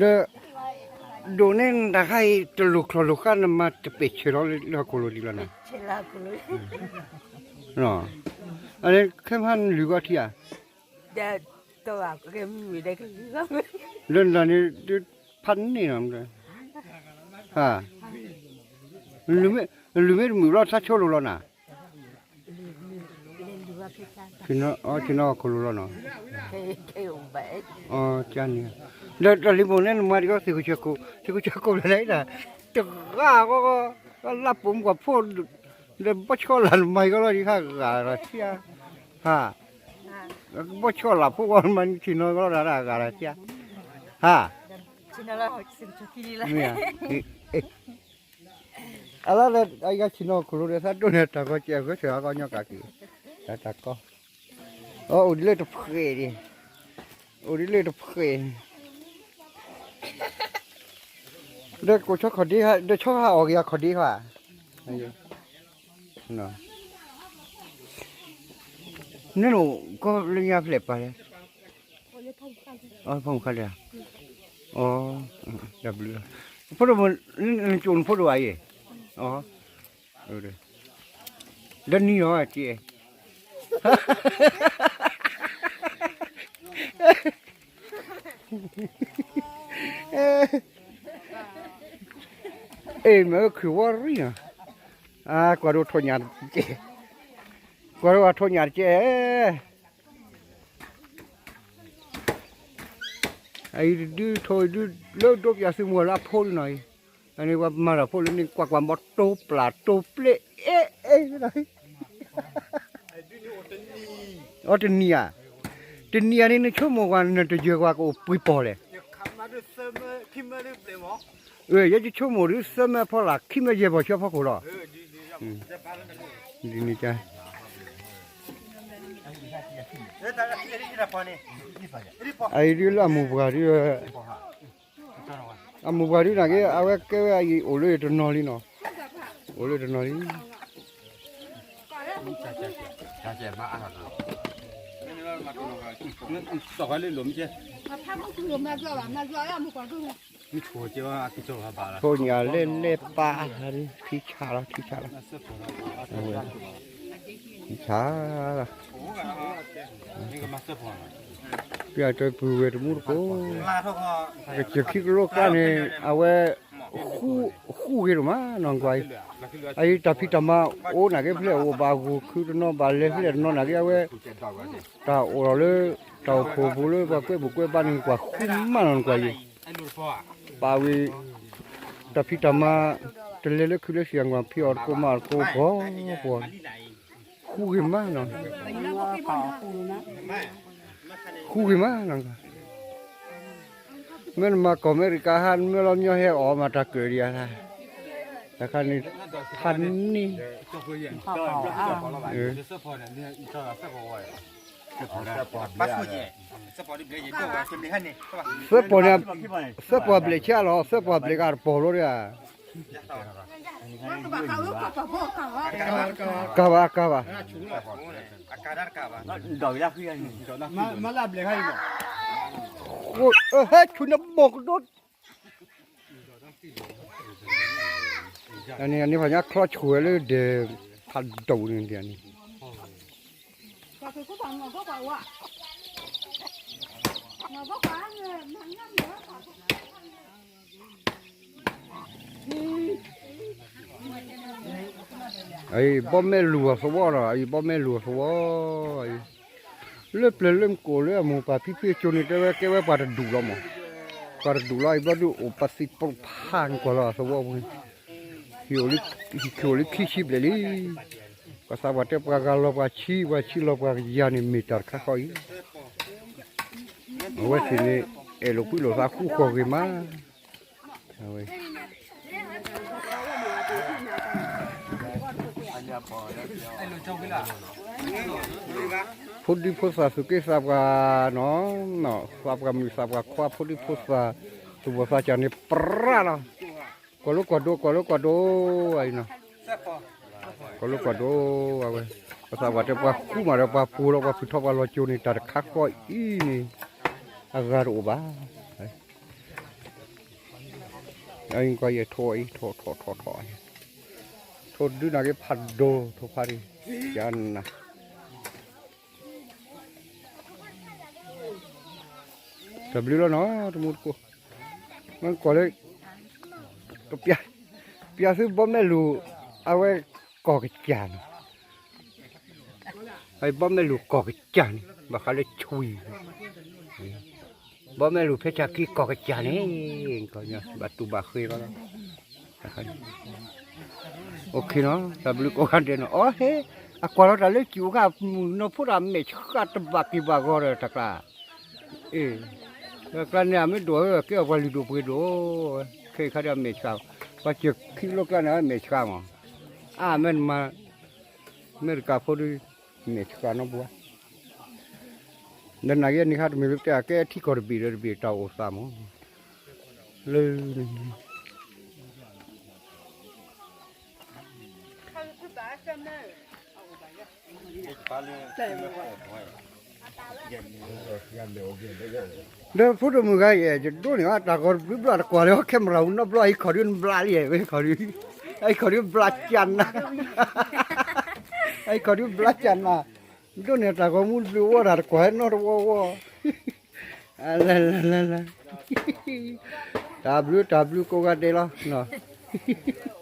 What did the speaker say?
ဒီး ဒိးန့ၢ်နတၢ်ခါအံၤ တလိၣ်ချီၣ်လိၣ်ဃါ နမၤတပဲာ်ဆၢလီၤလၢဟီၣ်ခိၣ်လိၤဒံးလီၤနၤ, အခဲမဟါနလုၢ်ဂီၤထံဧါ, လၢနတၢ်န့ၣ် ဖးန့ၢ်နီၤ, ဟါ, လုၢ်မ့ၢ်တမုာ်ဘျီ ထါဆိလိာ်လီၤနၤ ဆ့ၣ်နီၤဟီၣ်ခိၣ်လိၤလီၤနီၤ, န့ၣ်, ဒီးတၢ်လံၤမိၢ်န့ၣ် နမၤဒံးကီသ့ၣ်ခိၣ်ဆၢကိၣ် သ့ၣ်ခိၣ်ဆၢကိၣ်လၢနဒၣ်, တဂၤဂီၢ်ဂီၢ်, လၢပှိၢ်မုၣ်ကွၢ်ဖိ, ဒီးဘီၣ်ဆှီလၢနမၤကီလီၤဒံးဟးဂၤလီၤဆံး, ဟါ, ဘီၣ်ဆှီလၢဖိဂီၢ်မၤန့ၣ်ဆ့ၣ်နီၤကီလီၤဒၣ်ဂၤလီၤဆံး, ဟါ မ့ၢ်ဧါ, အလီၤဒီး အယၤဆ့ၣ်နီၤခိၣ်လိၤဒီး သးဒိၣ်န့ၢ်တၢ်ဂီၤကဲး ဂဲၤဆၢၣ်အဂီၢ်ညီကးက့ၤ, တၢ်တၢ်ကီ, အိၣ်ဒ်လၢတဖှဲးဒံး, အိၣ်ဒ်လၢတဖှဲး, ဒီးကိးဆီခီၣ်ဒ့, ဒီးဆီဟးအီၣ်က့ၤအခီၣ်ဒ့ခါ, န့ၣ်, ကီလၢညါဖျဲၣ်ပာ်လဲၣ်, ဖီမုၢ်ခါလဲၣ်, တၢ်ဘျုး, ဖိဒိၣ်မုၣ်, နကၠိၣ်နဖိဒိၣ်ဘၣ်အံၤ, ဒီးနံၤလီၤက့ၤ အ့ၣ် မ့ၢ်ခုၣ်ဝီရံနီၤ, ကွၢ်ဒိထိၣ်ညၣ်တကဲ, ကွၢ်ဒိထိၣ်ညၣ်တကဲ, အံၤတဒုထိၣ်အံၤဒု လၢဒိပၠးသုမိၢ်လၢအဖိဒုနီၤအံၤ, အန့ၣ်ပှၤမၤတၢ်ဖိလၢန့ၣ် ကွၢ်ကွၢ်မီၤတိပျၢ်တိပျဲၢ်, အ့ၣ် အ့ၣ် အီ တနံၤဧါ, တနံၤဧါန့ၣ် နဆိကမိၣ်ကွၢ် နတယၢၤကွၢ်ကအိၣ်ပှဲၤပီၢ်လဲၣ်, ယဆိကမိၣ်ဒုးသၢမၢဖီလာ် ခံမၢယဲၢ်ပီၢ်ဆၢဖီခိၣ်လီၤ, ဒ်န့ၣ် အံၤဒုးလၢအမိၢ်ပှၢ်ဒုး, အမိၢ်ပှၢ်ဒုးနာ်က့ အဝဲကဲဝဲအံၤအိၣ်လၢတနီၤလံနီၤ, အိၣ်လၢတနီၤလံ, ထိၣ်ညၣ်လဲၣ်လဲၣ်ပာ်, ထံဆးလီၤ ထံဆးလီၤ, ထံဆးလီၤ, ပျၢ်တၢ်ပုၢ်ဝဲၢ်တမူတကိး, ကစၢၢ်ခံကလိကျါန့ၣ် အဝဲ ဃူဂ့ၤဒိၣ်မးနီၤကွၢ်အံၤ, အအံၤတၢ်ဖံးတၢ်မၤအိၣ်နာ်က့ ဖဲလဲၣ်အိၣ်ဘၣ်ဂိၢ်ခုတနီၤ ဘၣ်လဲၤဖဲလဲၣ်တနီၤနာ်က့ အဝဲ တၢ်အိၣ်ဒီးလၢ တၢ်အိၣ်ဖှိၣ်ပူၤလၢပှၤကွဲဘူးကွဲဘါန့ၣ် ကွၢ်ဃူမးနီၤကွၢ်အံၤ, ပာ်ဝံၤ တၢ်ဖံးတၢ်မၤ တလဲၤလၢခုလၢဆံး ကွၢ်ဖံးအီၣ်တကိးမၤအီၣ်တကိး ပှီၤပှီၤ ဃူဂ့ၤမးနီၤ, ဃူဂ့ၤမးနီၤ, မ့ၢ်နမၤကီၢ်အမဲရကၤဟါ နမ့ၢ်လီၤမညီဟဲအီၣ်မၤတၢ်ကၢၣ်ဒံးဧါ, တခါန့ၣ် ဖးန့ၢ် သၢပီၢ်န့ၣ်, သၢပီၢ်ဘျဲၣ်ဆါလီၤ, သၢပီၢ်ဘျဲၣ်ကတပီၢ်လီၤဒီး, ကၤဘၣ် ကၤဘၣ်, ဟဲဆူနဘီၣ်ကဒီး, အန့ၣ် အန့ၣ်ပှၤညါချီဆူၣ်ဝဲလၢဒဲး ဖးဒိၣ်န့ၣ်ဒ်န့ၣ် အံၤ ဘီၣ်မဲာ်လူၤအသဝီလီၤ, အံၤ ဘီၣ်မဲာ်လူၤအသဝီ, အံၤ လၢပျၢၤလၢမကိၣ်လၢအမိၢ်ပၢ်ဖံဖုအစိၤန့ၣ် တဲဝဲကဲဝဲပှၤတဒူၣ်လီၤမး, ပှၤတဒူၣ်လီၤ အံၤ ဘီၣ်ဒုးအိၣ်ပသံၣ်ပဖးနကွၢ်လီၤအသဝီပူၤန့ၣ်, ဟံၣ်အိၣ်လၢခံဆံဘျဲၣ်လံ, ပှၤသးပှၢ်တဲပှၤဂၤလီၤပှၤဆံ ပှၤဆံလီၤပှၤကယၤန့ၣ် မ့ၢ်တၢ်တခါဃီအံၤ, အဝဲသ့ၣ်န့ၣ် အဲၣ်လိာ်ကွံလိာ်သးဃူဃီၣ်ဂ့ၤမး အဝဲ ဖိဒံဖိသၣ်သူၣ်က့သးပှၢ်နီၤ, သးပှၢ်မုၣ်သးပှၢ်ခွါ ဖိဒံဖိသၣ် သူၣ်ဘီၣ်သးစၢ်န့ၣ်ပြးလီၤ, ကွၢ်လိကွၢ်ဒိ ကွၢ်လိကွၢ်ဒိ အံၤနီၤ, ကွၢ်လိကွၢ်ဒိ အဝဲ ပသးပှၢ်တဲပှၤဃူမးဒီးပှၤပိာ်ဒီးပှၤဖုးထီၣ်ပှၤလီၤကၠိန့ၣ် တၢ်တခါဃီအံၤန့ၣ် အဂၤတအိၣ်ဘၣ်. အံၤကွၢ်ယဲထိၣ်အံၤ ထိၣ်ထိၣ်ထိၣ်ထိၣ် ထိၣ်ဒုးနၤက့ၤဖးဒိၣ် ထိၣ်ဖးဒိၣ် ယနၤ တၢ်ဘျုးလီၤနီၤ တမူတကိး မ့ၢ်ကွၢ်လၢ ပျးသုဘီမဲာ်လူၤ အဝဲကီၢ်ကစၢ်န့ၣ် ဘီမဲာ်လူၤကီၢ်ကစၢ်န့ၣ် ဘၣ်ဃးလၢဆွံ ဘီမဲာ်လူၤဖဲဆၣ်ခံကီၢ်ကစၢ်န့ၣ် ဘၣ်တူၢ်ဘၣ်ဃ့လီၤ OK နီၤ တၢ်ဘျုးကိးဂၤဒဲးနီၤ အီဟဲ အကွၢ်လီၤတၢ်လၢစံာ်အိၣ်ခါ မုၢ်နီၢ်ဖိတၢ်မဲာ်ဆှးတဘၣ်က့ၤဘၣ်ဂီၤဒီးတၢ်ကျါ အ့ၣ် ကျါန့ၣ် အမ့ၢ်ဒိၣ်ဝဲကဲအီၤပှၤလုၢ်ဒိၣ်ပှ့ၤဒိၣ် ခဲအံၤခါဒီးအမဲာ်ဆှး ပှၤစၢၤခံလိကျါန့ၣ် အမဲာ်ဆှးမး အါ မ့ၢ်တမၤ မ့ၢ်တကးဖိဒု မဲာ်ဆှးနီတဘျီ ဒီးနာ်က့အန့ၣ်ခါတမ့ၢ်လၢပတဲအကဲထံကီၢ်တဘ့ၣ်ဒီးတဘ့ၣ်တၢ်အိၣ်သးမး လၢ ဒီးဖိဒိၣ်မုၣ်ဂၤယဲ ယဒိးန့ၢ်အီၤတၢ်ဂီၤတဘျုးဘျီတကွၢ်လၢ camera နီတဘျီ အံၤခီၣ်ဒုးနဘျါလံ အံၤခီၣ်ဒုး အံၤခီၣ်ဒုးဘျါကၢ်နၤ အံၤခီၣ်ဒုးဘျါကၢ်နၤ ဒိးန့ၢ်တၢ်ဂီၤမူတဘျုးဝီတၢ်တကွၢ်နီတဝီဝီ လၢ တၢ်ဘျုးတၢ်ဘျုးကိးဂၤဒဲးလီၤ နီၤ